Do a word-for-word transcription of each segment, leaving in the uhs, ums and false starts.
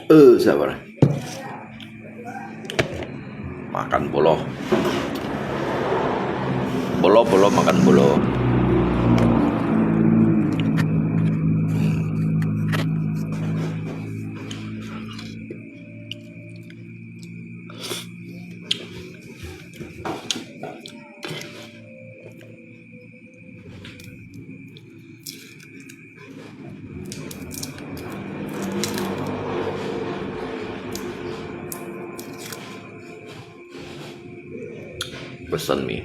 Eh, sabar. Makan bolo. Bolo, bolo, makan bolo. Pesan mi.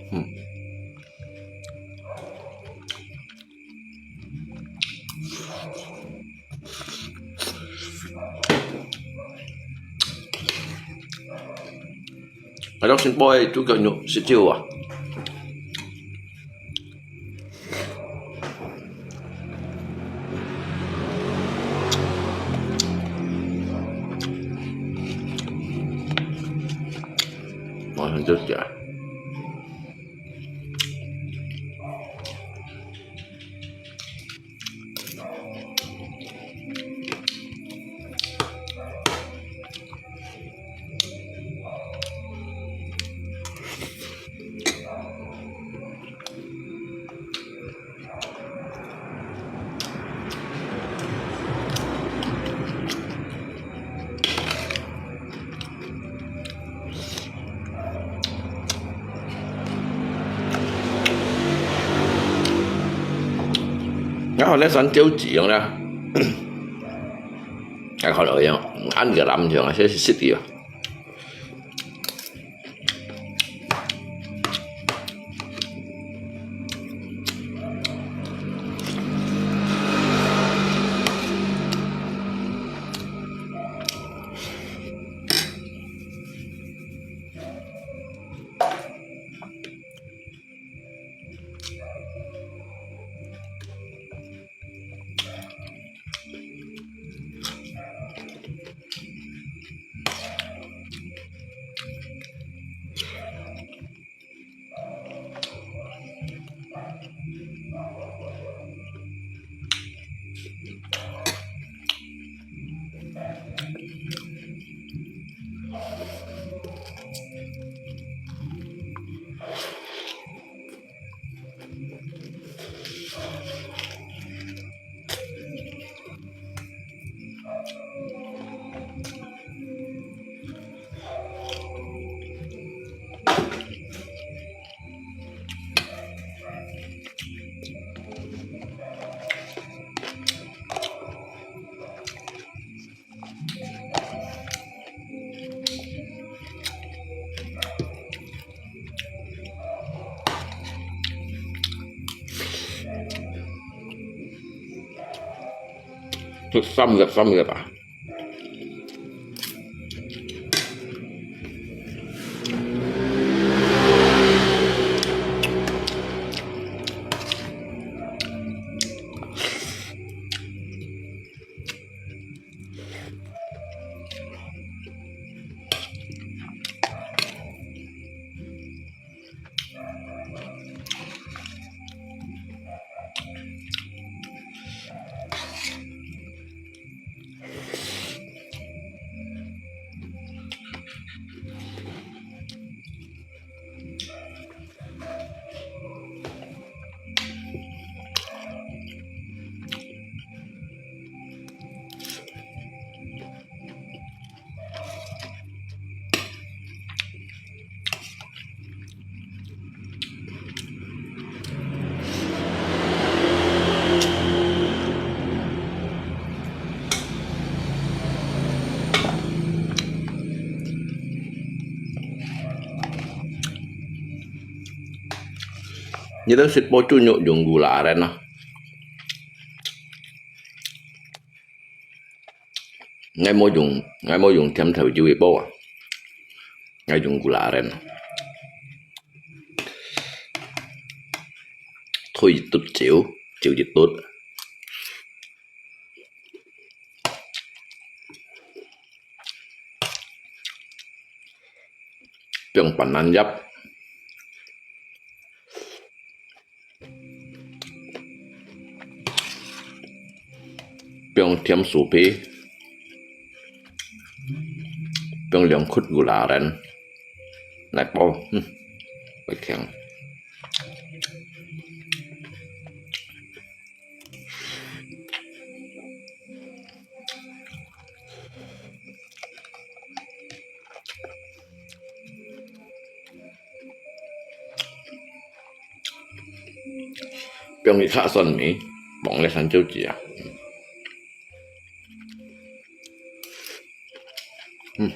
嗯。𠊎當新買个豬腳肉食少啊。馬上就食。 然後呢，三九幾樣啦，還看到樣，恁个藍樣啊，這是實體啊。 就三粒三粒啊。 你兜食包豬肉用gula aren啊？ 𠊎無用，𠊎無用甜豆油个包啊，𠊎用gula aren。推一滴酒，酒一滴。放斑蘭葉。放甜酥皮，放兩塊gula aren，來包，嗯，會香。 放一下蒜尾，放个山椒子啊。嗯。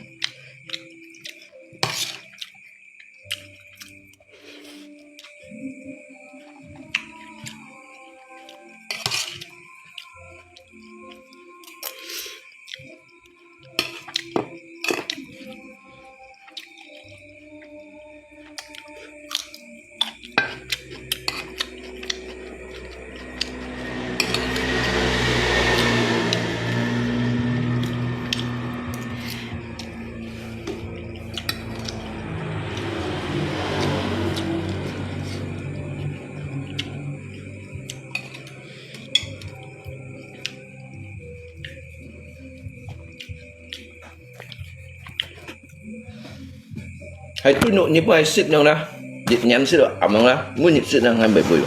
係豬肉，你本來食樣啦，一年食暗樣啦，每日食啦，還袂肥哦。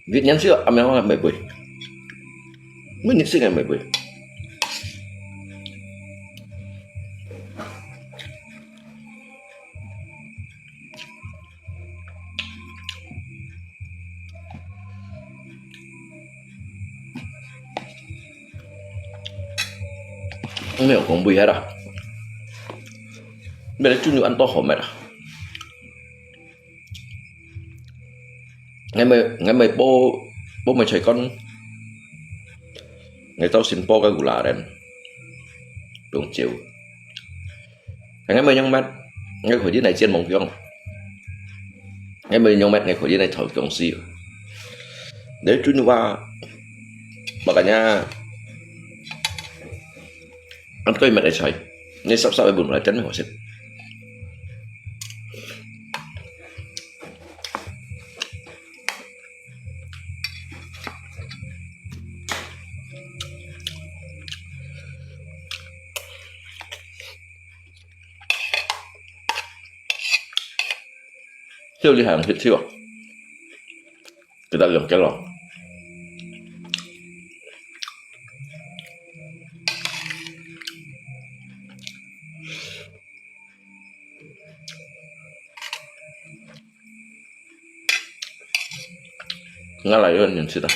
一年食暗樣還袂肥，每日食還袂肥。 沒有講肥个啦，買來豬肉恁多好賣啦。𠊎買，𠊎買包，包買菜乾，𠊎到新包个gula aren，用酒。 𠊎愛仰般，𠊎可以來煎燜薑。𠊎愛仰般，𠊎可以來炒薑絲。你豬肉啊，makanya，恁多乜个菜，你煠煠个燜來煎乜好食。 這裡還有些菜哦，給它兩個咯。 𠊎來用你食啊。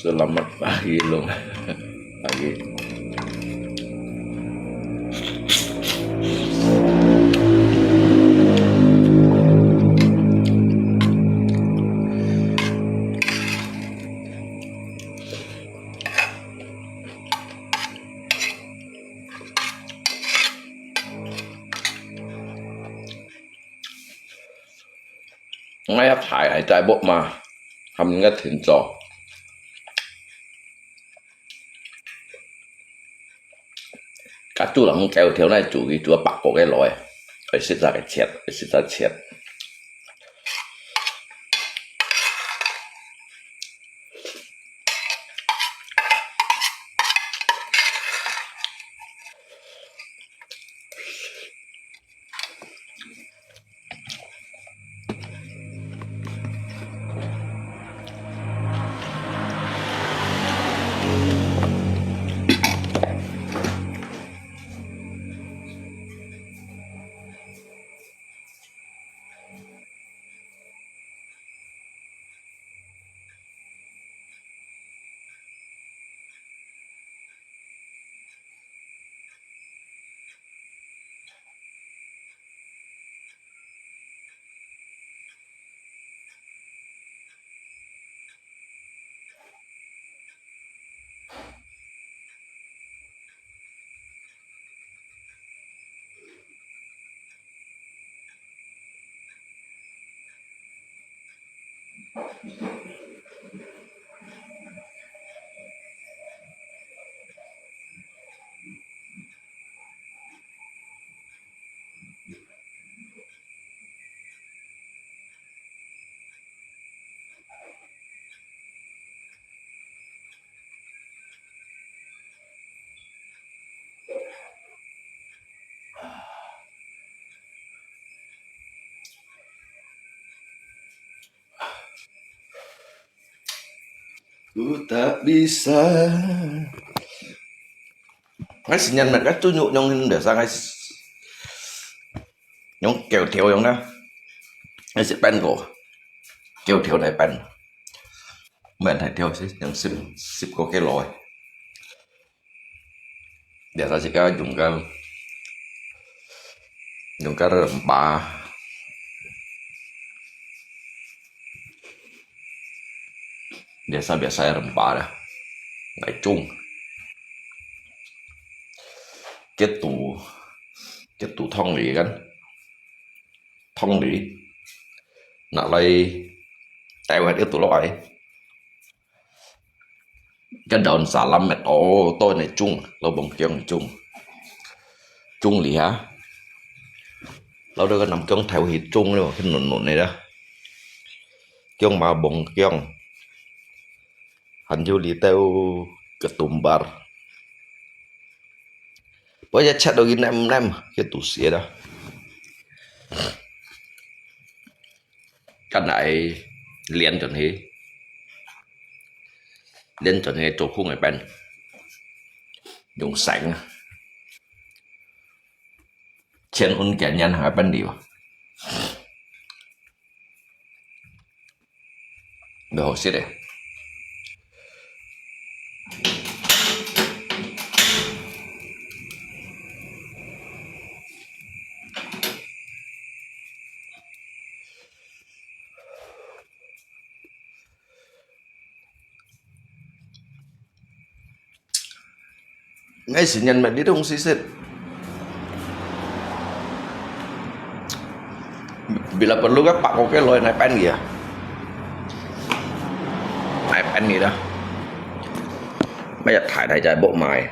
Selamat pagi, Long. Pagi. 𠊎也大大隻目嘛，還毋敢停做。該煮人狗條來煮，佢煮白過个來，愛食隻个切，愛食隻切。 Ku tak bisa。𠊎食人乜，𠊎煮肉樣，biasa𠊎用狗條樣啊。𠊎食煸過，狗條來煸，毋係大條，係用十十個kilo个。Biasa自家用个，用个rempah。Biasa-biasa rempah，ngai chung. Kitu, kitu thong li kan. Thong li. Nak lai, tai wet kitu lo ai. Kan daun salam met, oh, to nai chung, lo bông kiông chung. Chung li ha. Lo đó kan nằm kiông thèo hi chung lo, kan nụn nụn nai đó. Kiông mà bông kiông. Hẳn yu li teo ketumbar. Bơ ya chat do gin nem nem, kitu sia đó. Kan ai liên chuẩn hi. Liên chuẩn hi, trục khung ai bên. Dùng sánh. Chiến ôn kẻ nhân hai bên đi. Ndio, hosire. Ngai sinin mat di dong sisit. Bila perlu ka pak koke loi nai pen gia. Nai pen gia dah. Mai ya thai thai jai bok mai.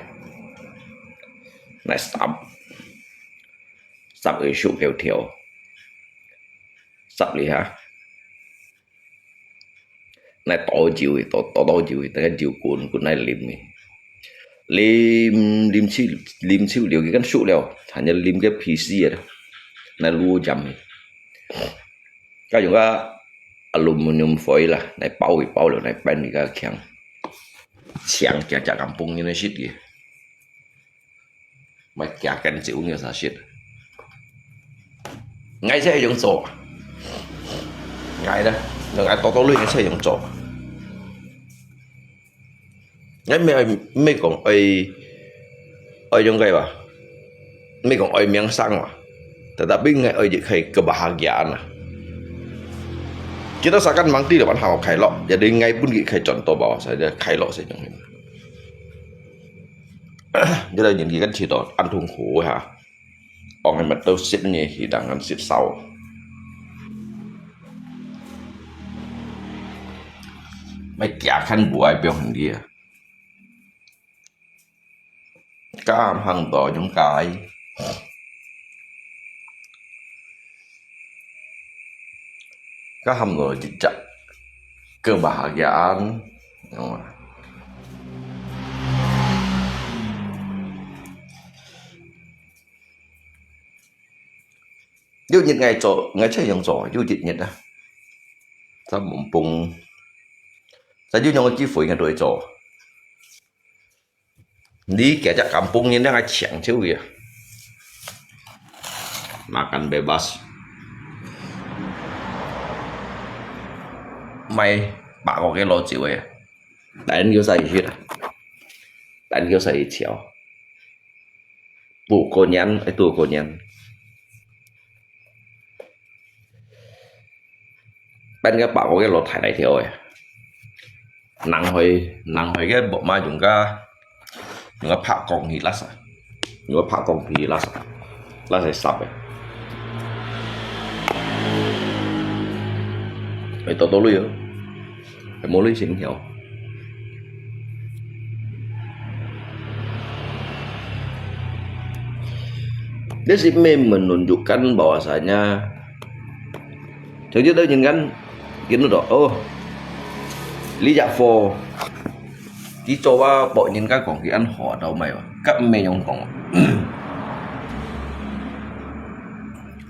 Nai stop. Stop isu kêu thiểu. Stop li ha. Nai to jiu, to to to jiu, ta jiu kun kun nai lim ni. Lim lim chiu lim chiu liu ki kan su liu, hanya lim ke P C ya. Nai lu jam ni. Ka yung ka aluminium foil lah, nai pau i pau liu, nai pen ni ka kiang. Kiang kia kia kampung ni nai sit ki. Mai kia kan chiu ngi sa sit. Ngai sai yung so. Ngai da. Ngai to to lui ngai sai yung so. Ngai me me kong oi oi yung kai ba. Me kong oi miang sang ba. Tetapi ngai oi je kai kebahagiaan lah. Kita sakan mangti depan hau kai lo. Jadi ngai pun ki kai contoh bahwa saya kai lo saya yung. Jadi yang ki kan cerita antung ku ha. Ong ai mat tau sit ni hi dang kan sit sau. Mai kia kan buai biong handi ah. Ka hang to yung kai. Ka ham to jijak kebahagiaan. Yuk nyit ngai cho, ngai che yung cho, yuk nyit nyit ah. Sa mumpung. Sa yuk nyong chi fui ngai doi cho. Ni kia jak kampung nyen nang ai chiang chiu ya. Makan bebas. Mai pak ko ke lo chiu ya. Tan yo sa yi hit ah. Tan yo sa yi chiao. Bu ko nyan, ai tu ko nyan. Ban ke pak ko ke lo thai lai thiao eh. Nang hoi, nang hoi ke bok ma yung ka, yung ka pak kong hi lasa. Yung ka pak kong hi lasa. Lasa sap eh. Eh, to to lu yo. Mo lui sing hiao. Dia si menunjukkan bahwasanya, jadi tahu nyen kan, gini to, oh, li jak fo, ki coba pok nyen kan kong ki an ho tau mai wa, kat me yong kong.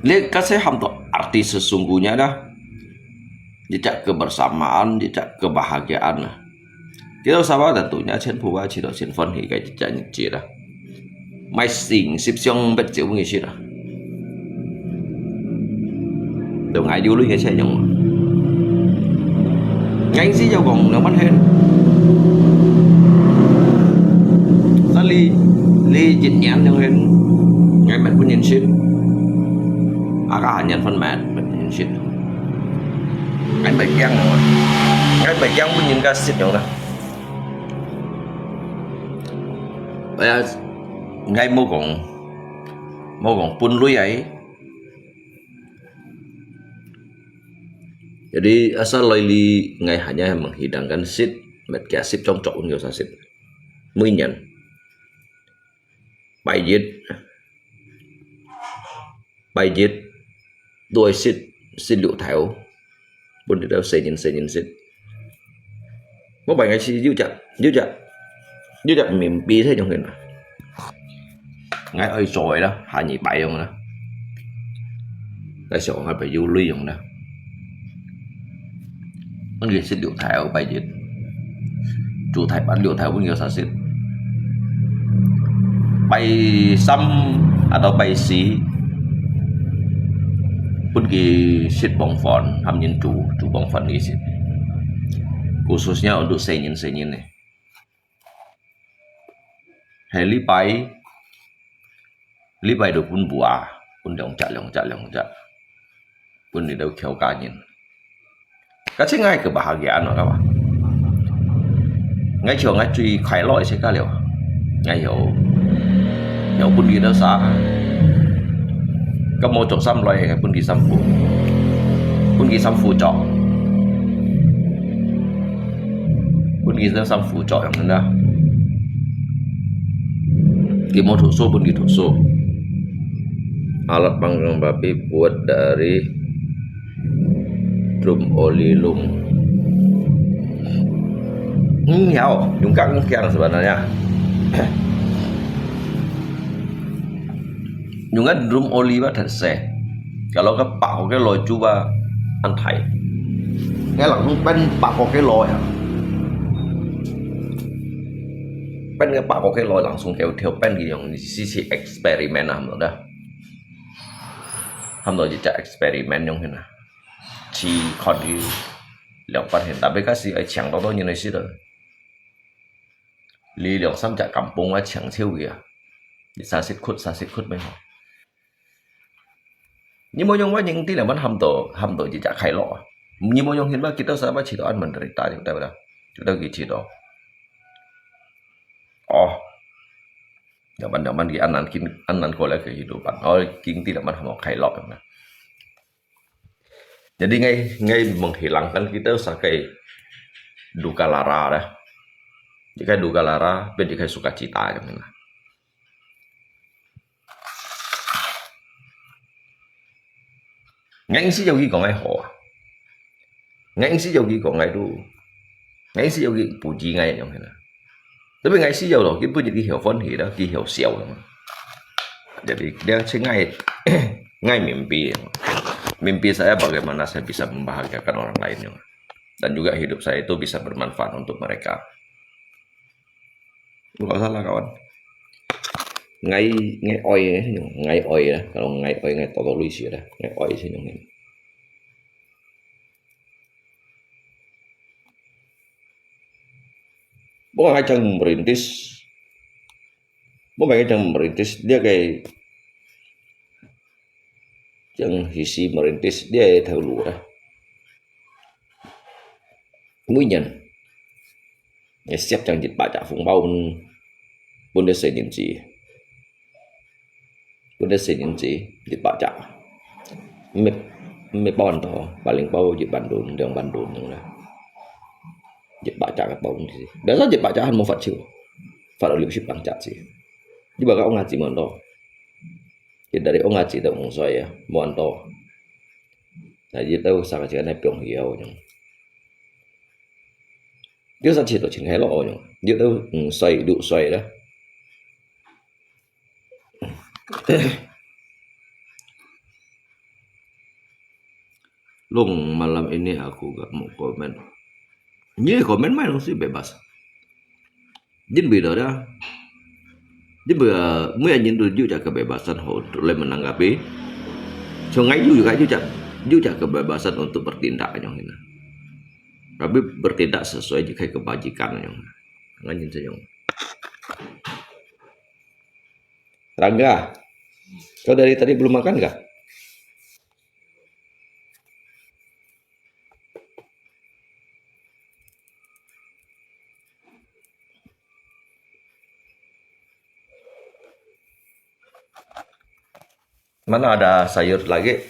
Li kat se ham to artis sesungguhnya dah. Jejak kebersamaan, jejak kebahagiaan lah. Kita sama tentunya 全部啊，去到先欢喜个一日子啦。买成十箱白酒个事啦。就爱有鐳个钱用。硬是要讲两万块，但你你一年两万，爱买本人食，啊，个下年份买本人食。 Ngai bai kiang ngon. Ngai bai kiang pun nyin ka sit yong na. Aya, ngai mo kong, mo kong pun lui ai. Jadi asal lai li ngai hanya menghidangkan sit, met kia sit chong chok un yo sa sit. Mui nyan. Bai jit. Bai jit. Doi sit, sit liu thai ô. Pun di tao sei nyin, sei nyin sit. Mo bai ngai si yu jak, yu jak. Yu jak mim pi thai yong hen. Ngai oi zoi la, ha nyi bai yong la. Ngai siao ngai bai yu lui yong la. Pun ki sit liu thai ô bai jit. Chu thai pan liu thai pun ki sa sit. Bai sam atau bai si. Pun ki sit bong fon, ham nyin chu, chu bong fon ki sit. Khususnya untuk sei nyin, sei nyin ni. Hai li bai, li bai tu pun bua, pun liang jak, liang jak, liang jak. Pun ni dau kiao ka nyin. Ka ching ngai kebahagiaan no ka ba. Ngai chua ngai chui khai loi se ka liao. Ngai yo. Yo pun ki dau sa. Ka mo chok sam loi ngai pun ki sam fu. Pun ki sam fu chok. Pun ki dau sam fu chok yang na. Ki mo thu so pun ki thu so. Alat panggang babi buat dari drum oli lung. Hmm, ya, oh, yung kang kiang sebenarnya. Yung kan drum oli ba thật se. Kalau ka pak ko ke loi chu ba an thai. Ngai lang sung pen pak ko ke loi ya. Pen ngai pak ko ke loi lang sung theo theo pen ki yung si si experiment ah mo da. Ham to jejak experiment yong hen ah. Chi khon ki liang pan hen, tapi ka si ai chiang to to nyin ai sit to. Li liang sam jak kampung ai chiang chiu ki ah. Sa sit khut, sa sit khut mai ho. Ni mo yong wa ning ti liang pan ham to, ham to jejak khai lo. Ni mo yong hen ba kita sa ba chi to an menderita jeng ta ba da. Chu ta ki chi to. Oh. Yang pan yang pan ki an nan kin, an nan ko lai ke hidupan. Oh, king ti liang pan ham khai lo na. Jadi ngai, ngai menghilangkan kita sakai duka lara dah. Ikai duka lara, pun ikai sukacita yang na. Ngai isi jauh ki kong ai ho. Ngai isi jauh ki kong ai tu. Ngai isi jauh ki puji ngai yang na. Tapi ngai isi jauh lo, ki puji ki hiau fon hi dah, ki hiau siau lo. Jadi dia cik ngai, ngai mimpi. Mimpi saya bagaimana saya bisa membahagiakan orang lain yang. Dan juga hidup saya itu bisa bermanfaat untuk mereka. Bukan salah kawan. Ngai ngai oi ngai oi lah. Kalau ngai oi ngai toto lui sih lah. Ngai oi sih nyong. Bukan ngai cang merintis. Bukan ngai cang merintis. Dia kayak cang hisi merintis dia tahu lu lah. Nguyên nhân. Siap cang jit baca phung bau pun, pun dia senian si. Pun dia senian si jit baca. Mip mip bau an to, paling bau jit bandun, dia bandun yang lah. Jit baca kat bau ni. Biasa jit baca han mau fat chiu. Fat liu si bang cat si. Jit baca ong aji mau an to. Jit dari ong aji tu ong soi ya, mau an to. Nah, jit tu sang aji kan piong hiau yang. Dia sa cit tu cing hai lo yang. Jit tu ong soi, du soi dah. Long malam ini aku gak mau komen. Ini komen mai dong si bebas. Din beda dah. Din beda, 每个人都有这个 kebebasan untuk menanggapi. So ngai juga juga juga kebebasan untuk bertindak yang ini. Tapi bertindak sesuai juga kebajikan yang. Ngai ni yang. Rangga, kau dari tadi belum makan kah? Mana ada sayur lagi?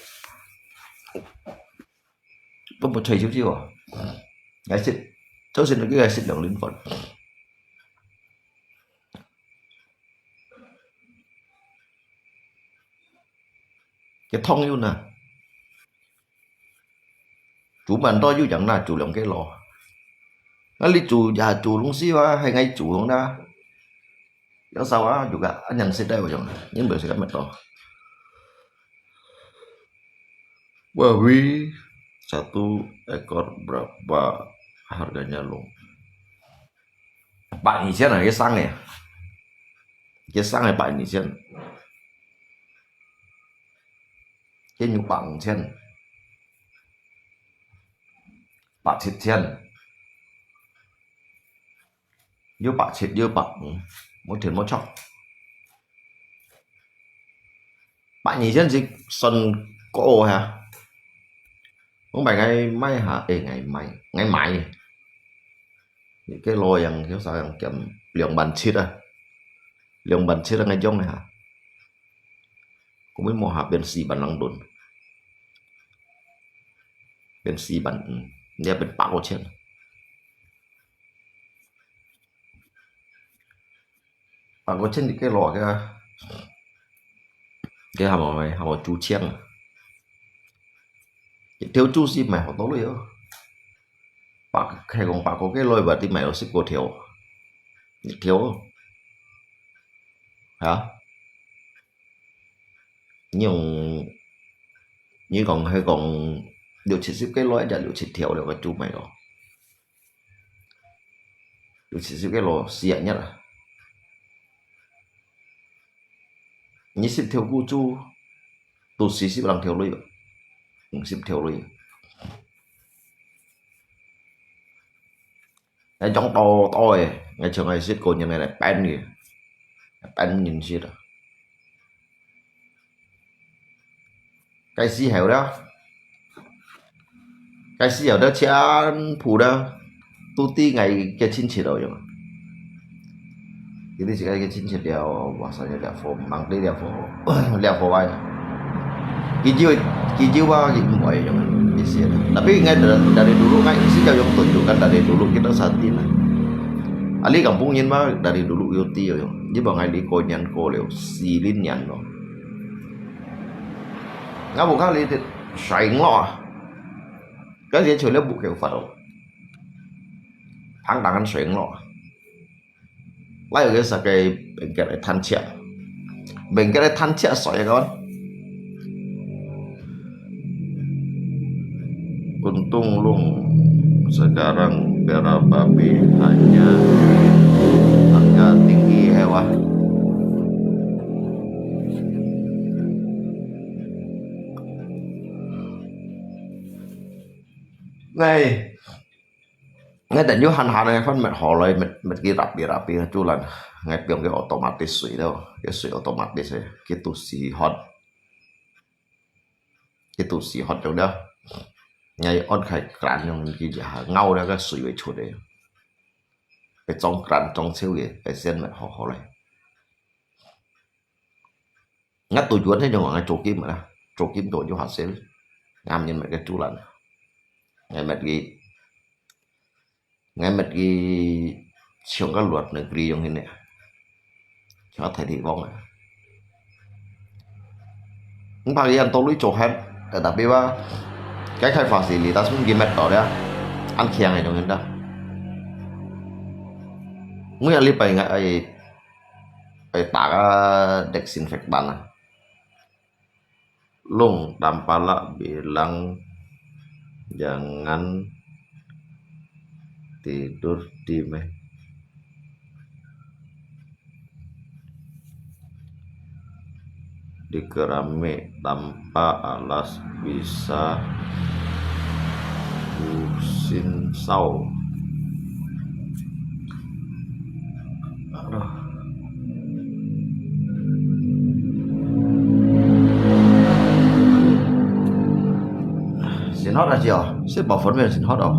Pun pun cai ciu ciu. Ngai sit, cau sit lagi ngai sit yang lin pon. Cái thông yun à. Chủ mà ăn to yun yang na chủ lòng cái lo. Nó li chủ ya chủ lung si wa hay ngay chủ hông na. Yau sao wa juga anyang sit dai wa yang. Nyin bai sit kat met to. Wawi satu ekor berapa harganya long? Pak ni sian ah, cái sang này. Cái sang này pak ni sian. Cái nhu pak sian. Pak sit sian. Yau pak sit yau pak. Mua tiền mua chọc. Pak ni sian si son ko ha. Không phải ngày mai hả? Ê, ngày mai. Ngày mai. Cái lo yang thiếu sao yang kiểm 兩萬七 à. 兩萬七 là ngày jong này hả? Cũng mới mua hả 變四萬 lăng đồn. 變四萬, ừ. Nè 變 八千. 八千 thì cái lo cái. Cái hả mà mày hả mà chú chiang. Cái thiếu chú gì mày hả tao lui. Pak khai kong pak kong cái lôi và tí mày lo xếp cô thiếu. Thiếu. Hả? Nhưng như còn hay còn điều chỉnh xếp cái lôi chả điều chỉnh thiếu được cái chú mày lo. Điều chỉnh xếp cái lo xịa nhất à. Nyi sip thiau ku chu, tu si sip lang thiau lui. Sip thiau lui. Ngai chong to to e, ngai chong ngai sip ko nyen ngai nai pen ni. Pen nyen sip a. Cái xí hẻo đó. Cái xí hẻo đó chán phủ đó. Tu ti ngai cái chín chín đâu rồi. Cái ti cái chín chín đeo, wah, saya đeo phone, mang đi đeo phone, đeo phone ai. Cái chiêu, cái chiêu ba cái cũng vậy rồi. Cái xí đó. Tapi ngai dari, dari dulu ngai xí jauh yang tunjukkan dan Dari dulu kita satin lah. Ali kampung nyin mah dari dulu yuti yo. Di ba ngai li ko nyan ko liu, silin nyan lo. Nga bukan li tit, saing lo ah. Kasi chule bukeu faro. Thang tangan saing lo ah. Lai ke sa ke bengkel than chia. Bengkel than chia soi ya kawan. Untung lung sekarang berapa pi hanya harga tinggi hewa. Ngai, ngai dan yu han han ngai fan met ho lai met met ki rapi rapi chulan ngai piong ki automatic sui do, ki sui automatic se, ki tu si hot. Ki tu si hot jong dia. Ngai on khai kran jong ki ja ngau dia ka sui wei chut de. Pe chong kran chong cheu ye, pe sen met ho ho lai. Ngat tu yuan he jong ngai cho kim na. Cho kim to yu ha sel. Ngam nyin met ke chulan. Ngai met ki Ngai met ki chiong ka luat negeri jong hin ne. Chiong Thái Thị vong ah. Npa ki an to lui cho het, tetapi ba cái khai fasilitas mun ki met to dia. An khiang ai jong hin da. Ngui ali pai ngai ai ai ta ka desinfektan ah. Lung tampala bilang jangan tidur di me di keramik tanpa alas bisa kusinsau. Aduh. Sin hot aja, si ba phone me sin hot oh.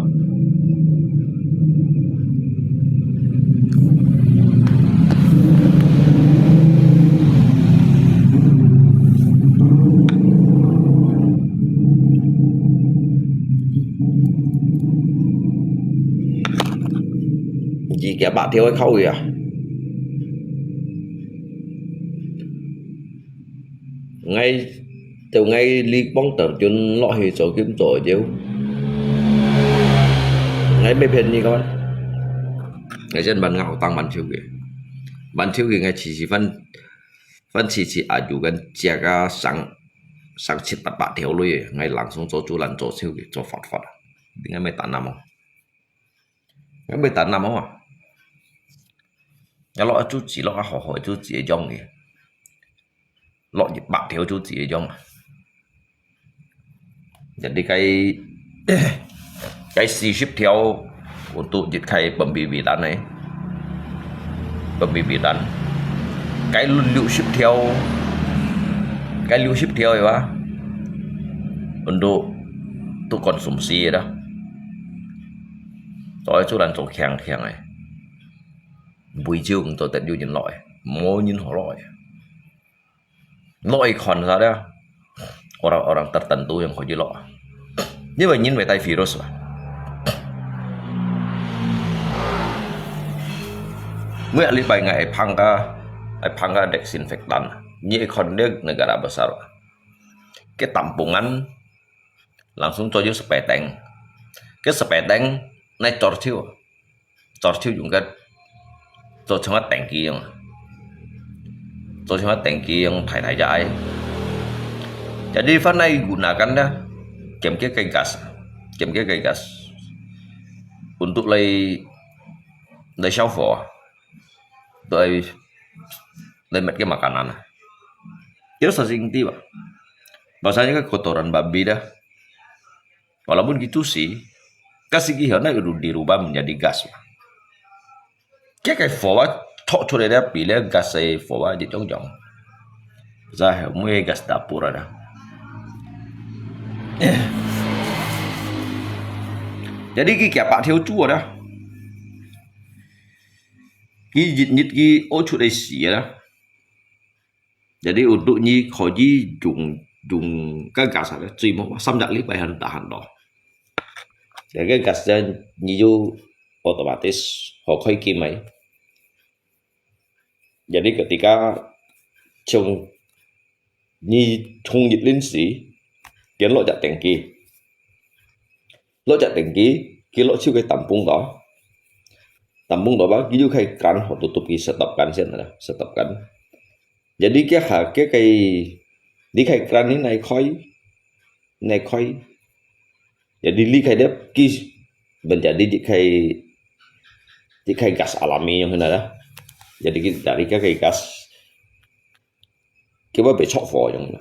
Ji kia ba theo khâu ya. Ngai, teu ngai li bong ter jun lo hi cho kim cho jeu. Ngai me phen ni kawan. Ngai jen ban ngau tang ban chiu ki. Ban chiu ki ngai chi chi fan, fan chi chi a ju gan chia ka sang, sang chit pat pat theo lui. Ngai langsung cho chu lan cho chiu ki, cho fat fat. Ngai me ta nam oh. Ngai me ta nam oh. Ngai lo a chu chi lo a ho ho chu chi jong ni. Lo ji bak theo chu chi jong. Jadi cái cái si ship theo untuk jit khai pembibitan này. Pembibitan. Cái liu ship theo. Cái liu ship theo ya. Untuk tu konsumsi đó. Cho chu lan cho khiang khiang ai. Bui chiu cho tet yu nyin lo ai. Mo nyin ho lo ai. Lo ai khon sa dia. Orang-orang tertentu yang kau jilok. Ni ba nyin wei tai virus ba. Mui ali bai ngai ai phang ka, ai phang ka desinfektan. Ni ai khon dia negara besar ba. Ke tampungan langsung cho yu sepeteng. Ke sepeteng nai chor chiu. Chor chiu yung ke, cho chang teng ki yung. Cho chang teng ki yung thai thai jai. Jadi fan nai gunakan dah. Kem ke kai gas. Kem ke kai gas. Untuk lai, lai xiao fo. Lai, lai met ke makanan. Kira sa sing ti ba. Bahasanya ke kotoran babi dah. Walaupun gitu sih, kasi ki hana dirubah menjadi gas. Kaya kai fo ba, thok chule dia pilih gas sai fo ba di jong jong. Sa mui gas dapur ada. Jadi ki kia pak thiu chu ada. Ki jit nyit ki o chu dai si ada. Jadi untuk nyi kho ji jung jung ka gas ada, chui mo samjak li pai han tahan do. Jadi gas nya你就otomatis好開機咪。Jadi ketika從你充一輪時，佢落隻電機，落隻電機，佢落手个tampung到，tampung到吧，佢就可以關好tutup佢stop kan先啦，stop kan。Jadi佢下佢可以，你可以關你哪開，哪開。Jadi你可以佢menjadi一開一開gas alami樣啦。Jadi佢dari佢開gas，佢會被着火樣啦。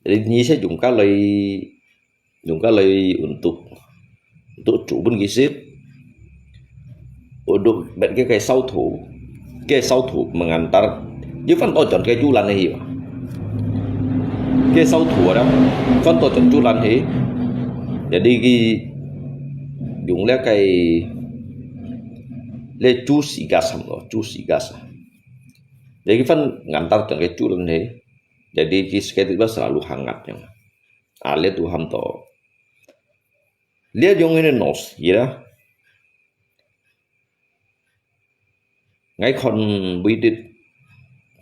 Jadi你係用佢來用佢來untuk untuk煮分佢食。Untuk bet ke kai sautu, ke sautu mengantar, dia kan to jon ke julan he. Ke sautu ada, kan to jon julan he. Jadi ki yung le kai le juice gas ham lo, juice gas. Jadi kan ngantar jon ke julan he. Jadi ki seketik ba selalu hangat yang. Ale tu ham to. Lia yung ini nos, ya. Ngai kon bidit,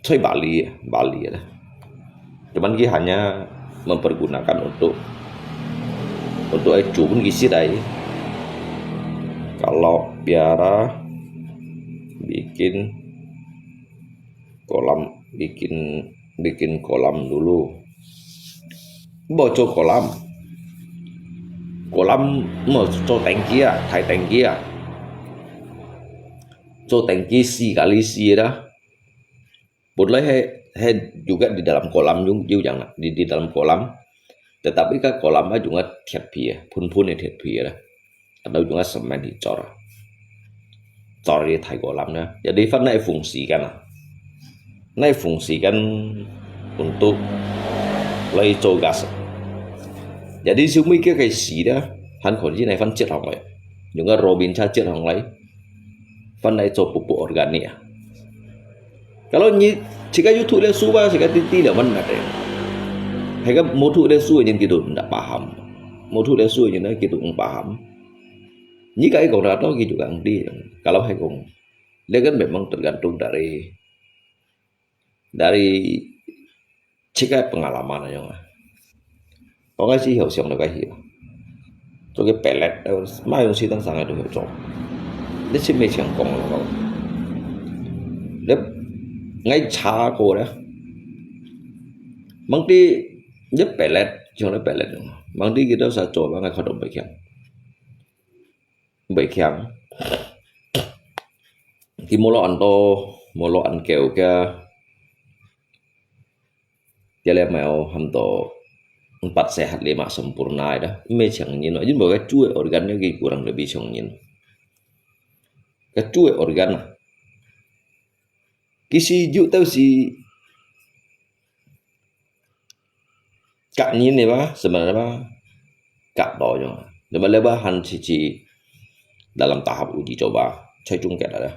coy Bali, Bali ya. Cuman ki hanya mempergunakan untuk untuk ai cuman ki sidai. Kalau biara bikin kolam, bikin bikin kolam dulu. Bo cho kolam. Kolam mo cho tangki ah, thai tangki ah. Cho tangki si kali si dah. Pun lai he he juga di dalam kolam yung yung yang di di dalam kolam. Tetapi ka kolam ah juga thiat pia, pun pun thiat pia dah. Atau juga semen hi cor. Cor hi thai kolam dah. Jadi fan nai fungsi kan ah. Nai fungsi kan untuk lai cho gas. Jadi sumui kia kai si dah. Han kon si nai fan chet hong lai. Juga Robin cha chet hong lai. Fan nai cho pupuk organik ah. Kalau ni, jika YouTube le su ba, jika titi le man ada. Heka motu le su ni gitu ndak paham. Motu le su ni gitu paham. Ni kai kong dah to gitu kang di. Kalau hai kong, le kan memang tergantung dari dari自家个pengalaman樣啊。講个時候想到个時候，做个pellet，買東西當上个都會做。你先未想講咯，你愛查過咧。Mangdi你pellet，像你pellet，mangdi kita sa做，mangdi kau dong pekian。 Baik yang. Ki molo anto, molo an keu kia. Dia le mau ham to empat sehat lima sempurna dah. Me chang nyin, jin bo ka chu organ ki kurang lebih chang nyin. Ka chu organ. Ki si ju tau si Kak nyin ne ba, sebenarnya ba, kak to jo. Lepas lepas han cici dalam tahap uji coba, cai cungket ada.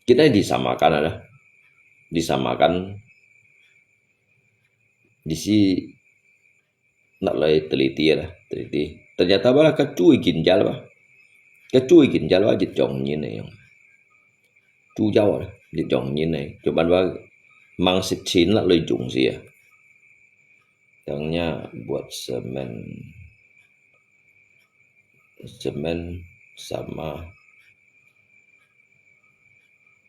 Kita disamakan ada, disamakan di si nak lai teliti ada, teliti. Ternyata ba kacui ginjal ba, kacui ginjal ba jit jong nyin ne yong. 主要啊，一種人呢，就辦法忙食錢啦，來種事啊。等下buat semen, semen sama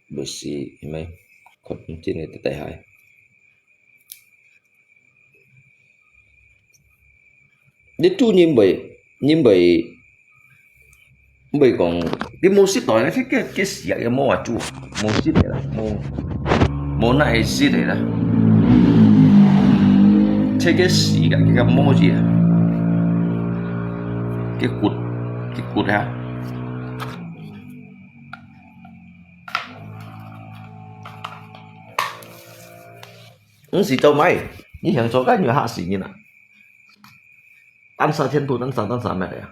besi, ini kot ini teteh hai. 你做人袂，人袂，袂講，你無食到，你去去去死啊！你無啊做，無食的啦，無，無哪會食的啦。這个死啊，這个無去啊，去骨，去骨啊！ 毋係做麼个，你想做个你嚇死人啊！單殺前途，單殺，單殺咩呀？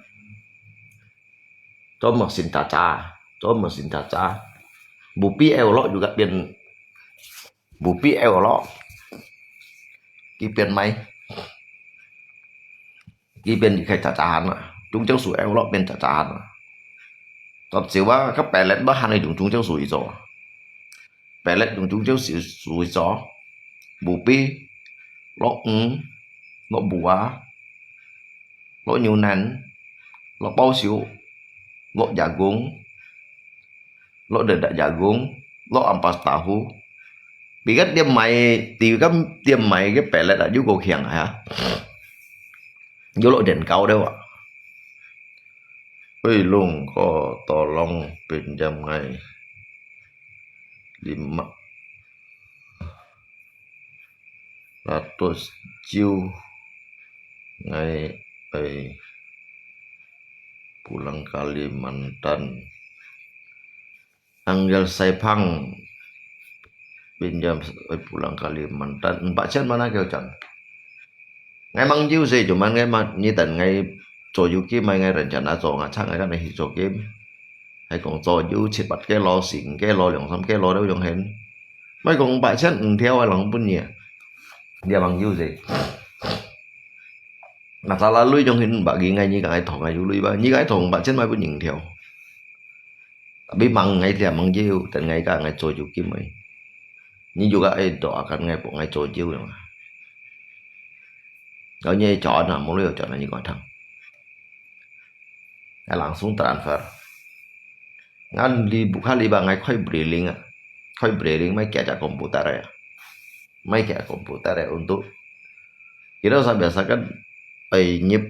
做麼先打打，做麼先打打？無必要咯，又个變，無必要咯，佢變咩？佢變離開扎扎行啊，中教書愛落變扎扎行啊。到時啊，該pellet乜還係用中教書去做啊。pellet用中教書去做，布皮，落魚，落布啊，落牛奶，落包燒，落jagung，落dedak jagung，落ampas tahu。Bi該店賣，比該店賣个pellet啊，又過強啊！又落電高了啊！Oi, Lung, ko tolong pinjam ngai lima ratus jiu, ngai ai pulang Kalimantan. Angel Saipang pinjam ai pulang Kalimantan. Empat sen mana kêu chang? Ngai mang jiu se, cuman ngai ma, nyi tan ngai做jiu kim mai ngai rencana做ngah chang ngai kan hi做kim. Hai kong做jiu七八kilo, 十 kilo, 兩三 kilo都用現。Mai kong 八千 五條啊，人分你啊。你mang jiu se. Masalah lui jong hin bagi ngai nyi ka ngai thong ngai jiu lui ba, nyi ka ngai thong 八千 mai pun nyi條。Tapi mang ngai dia mang jiu, dan ngai ka ngai cho jiu kim mai. Nyi juga ai do akan ngai pok ngai cho jiu yang. Kau nyi cho na, mulu cho na nyi kau thang. Ngai langsung transfer. Ngan li buka li ba ngai khoi briling ah. Khoi briling mai kia ja komputer ya. Mai kia komputer ya untuk. Kita sa biasa kan ai nyip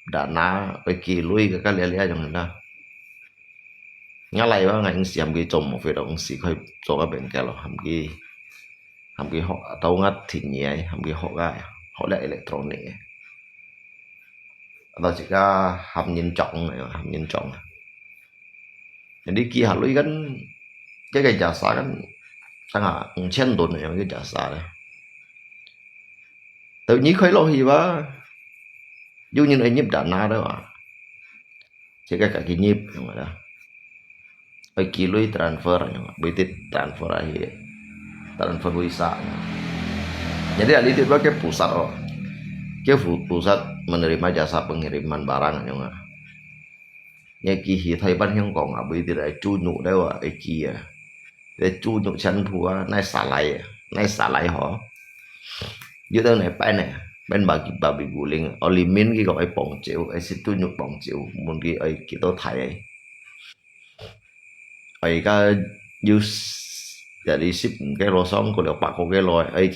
dana, ai ki lui ka ka lia lia jong na. Ngai lai ba ngai ing siam ki chom mo fe dong si khoi cho ka bengkel lo ham ki. Ham ki hok tau ngat thin nyai, ham ki hok ga, hok lia electronic. Atau jika ham nyin chong, ham nyin chong. Jadi ki ha lui kan, cái cái jasa kan, sang à, 五千 đô này cái jasa đấy. Tự nyi khoi lo hi ba, yu nyin ai nyip dana đấy ba. Chỉ cái cái ki nyip, yang ada. Ai ki lui transfer, yang beri transfer ahi. Transfer lui sa. Jadi, ali itu ke pusat, oh. Ke pu-, pusat menerima jasa pengiriman barang, yang ah. Ngai ki hi Taiwan hiong kong a, bui ti lai chu nyu dai wa, ai ki a. Dai chu nyu chan phu a, nai sa lai a, nai sa lai ho. Yu dai nai pai nai, pen ba ki ba bi gu ling, o li min ki kong ai pong chiu, ai sit chu nyu pong chiu, mun ki ai ki to thai ai. Ai ka yu s-, ya li sip ke lo song ko le pa ko ke lo, ai,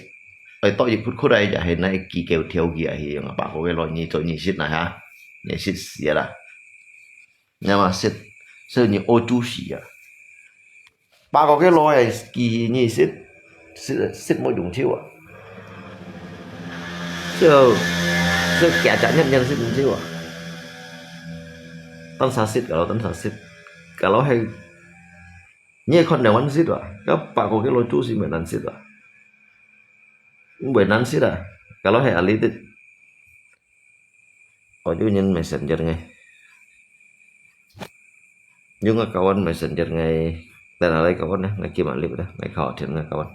ai to yi khut khut ai ya he nai ki keu thiau ki a hi, yang pa ko ke lo ni cho ni sit nai ha, ni sit sia la. Nè mà sit, sit ni ô chu si a. Ba ko ke lo ai ki ni sit, sit, sit mo yung thiu a. Sit, sit kia cha nyan nyan sit thiu a. Tan sa sit ka lo, tan sa sit. Ka lo he, ni kon nè wan sit a. Ka ba ko ke lo chu si me nan sit a. Mười nan sit a. Ka lo he a li tit. Ôi, yu nyin messenger ngai. Yu nga kawan messenger ngai. Tên là đây kawan nè, ngai kim alip nè, ngai khao thiam ngai kawan.